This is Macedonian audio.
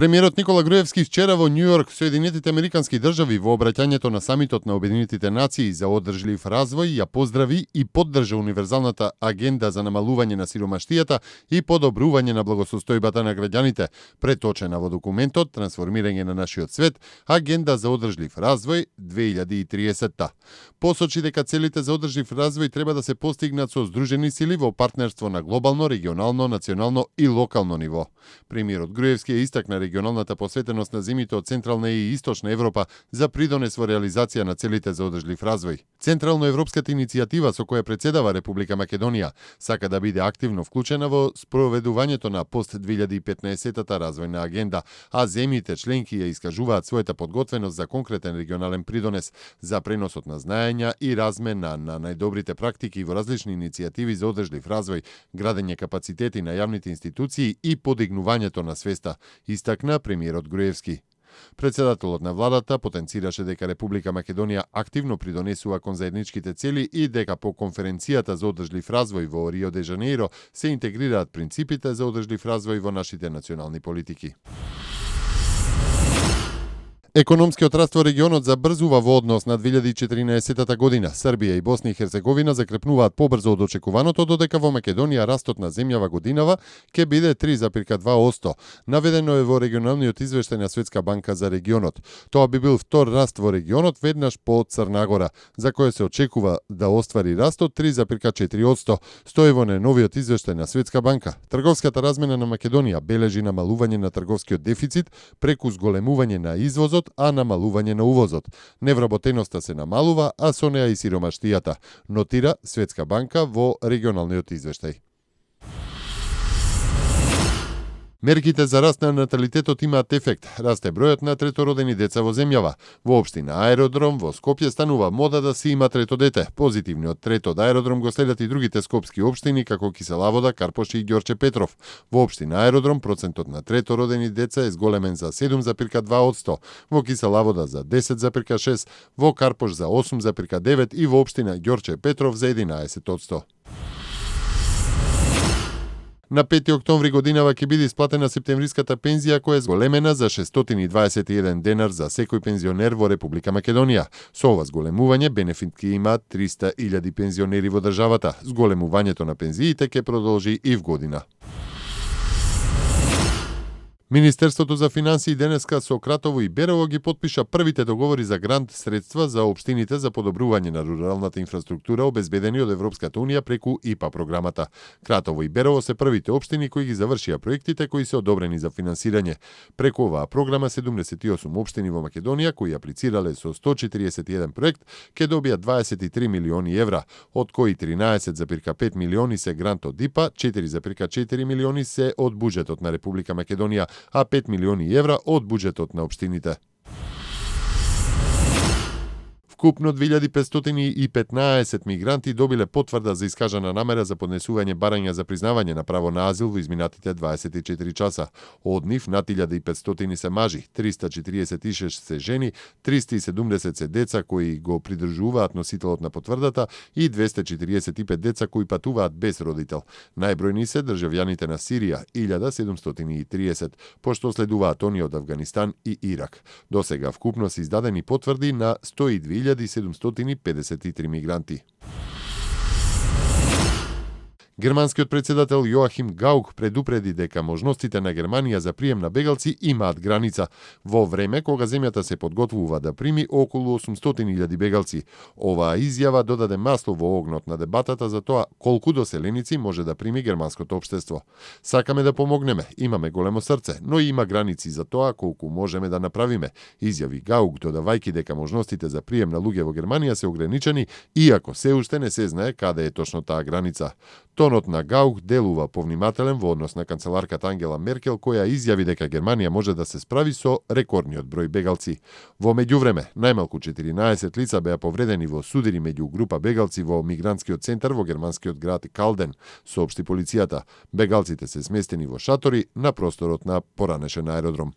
Премиерот Никола Груевски вчера во Њујорк, Соединетите Американски држави, во обраќањето на самитот на Обединетите нации за одржлив развој, ја поздрави и поддржа универзалната агенда за намалување на сиромаштијата и подобрување на благосостојбата на граѓаните, преточена во документот Трансформирање на нашиот свет, агенда за одржлив развој 2030. Посочи дека целите за одржлив развој треба да се постигнат со здружени сили во партнерство на глобално, регионално, национално и локално ниво. Премиерот Груевски ја истакна регионалната посветеност на земјите од Централна и Источна Европа за придонес во реализација на целите за одржлив развој. Централно-европската иницијатива со која председава Република Македонија сака да биде активно вклучена во спроведувањето на пост 2015-та развојна агенда, а земјите членки ја искажуваат својата подготвеност за конкретен регионален придонес за преносот на знаења и размена на најдобрите практики во различни иницијативи за одржлив развој, градење капацитети на јавните институции и подигнувањето на свеста, истакна премиерот Груевски. Председателот на владата потенцираше дека Република Македонија активно придонесува кон заедничките цели и дека по конференцијата за одржлив развој во Рио де Жанеиро се интегрираат принципите за одржлив развој во нашите национални политики. Економскиот раст во регионот забрзува во однос на 2014 година. Србија и Босна и Херцеговина закрепнуваат побрзо од очекуваното, додека во Македонија растот на земјава годинава ќе биде 3,2%. Наведено е во регионалниот извештај на Светска банка за регионот. Тоа би бил втор раст во регионот веднаш по Црна Гора, за кој се очекува да оствари раст од 3,4%, стои во најновиот извештај на Светска банка. Трговската размена на Македонија бележи намалување на трговскиот дефицит преку зголемување на извозот, а намалување на увозот. Невработеноста се намалува, а со неа и сиромаштијата, нотира Светска банка во регионалниот извештај. Мерките за раст на наталитетот имаат ефект. Расте бројот на третородени деца во земјава. Во општина Аеродром во Скопје станува мода да се има трето дете. Позитивниот трет од Аеродром го следат и другите скопски општини како Киселавода, Карпоши и Ѓорче Петров. Во општина Аеродром процентот на третородени деца е зголемен за 7,2%, во Киселавода за 10,6%, во Карпош за 8,9% и во општина Ѓорче Петров за 11%. На 5 октомври годинава ќе биде исплатена септемвриската пензија која е зголемена за 621 денар за секој пензионер во Република Македонија. Со ова зголемување бенефит ќе имаат 300.000 пензионери во државата. Зголемувањето на пензиите ќе продолжи и вгодина. Министерството за финансии денеска со Кратово и Берово ги потпиша првите договори за грант средства за општините за подобрување на руралната инфраструктура обезбедени од Европската унија преку ИПА програмата. Кратово и Берово се првите општини кои ги завршија проектите кои се одобрени за финансирање. Преку оваа програма 78 општини во Македонија кои аплицирале со 141 проект ќе добијат 23 милиони евра, од кои 13,5 милиони се грант од ИПА, 4,4 милиони се од буџетот на Република Македонија, а 5 милиони евра од буџетот на општините. Вкупно 2515 мигранти добиле потврда за искажана намера за поднесување барања за признавање на право на азил во изминатите 24 часа. Од нив над 1500 се мажи, 346 се жени, 370 се деца кои го придржуваат носителот на потврдата и 245 деца кои патуваат без родител. Најбројни се државјаните на Сирија, 1730, пошто следуваат они од Авганистан и Ирак. Досега вкупно се издадени потврди на 102.753 мигранти. Германскиот председател Јоахим Гаук предупреди дека можностите на Германија за прием на бегалци имаат граница, во време кога земјата се подготвува да прими околу 800.000 бегалци. Оваа изјава додаде масло во огнот на дебатата за тоа колку доселеници може да прими германското општество. Сакаме да помогнеме, имаме големо срце, но има граници за тоа колку можеме да направиме, изјави Гаук, додавајќи дека можностите за прием на луѓе во Германија се ограничени, иако се уште не се знае каде е точно таа граница. Тонот на Гаук делува повнимателен во однос на канцеларката Ангела Меркел, која изјави дека Германија може да се справи со рекордниот број бегалци. Во меѓувреме, најмалку 14 лица беа повредени во судири меѓу група бегалци во мигрантскиот центар во германскиот град Калден, соопшти полицијата. Бегалците се сместени во шатори на просторот на поранешен аеродром.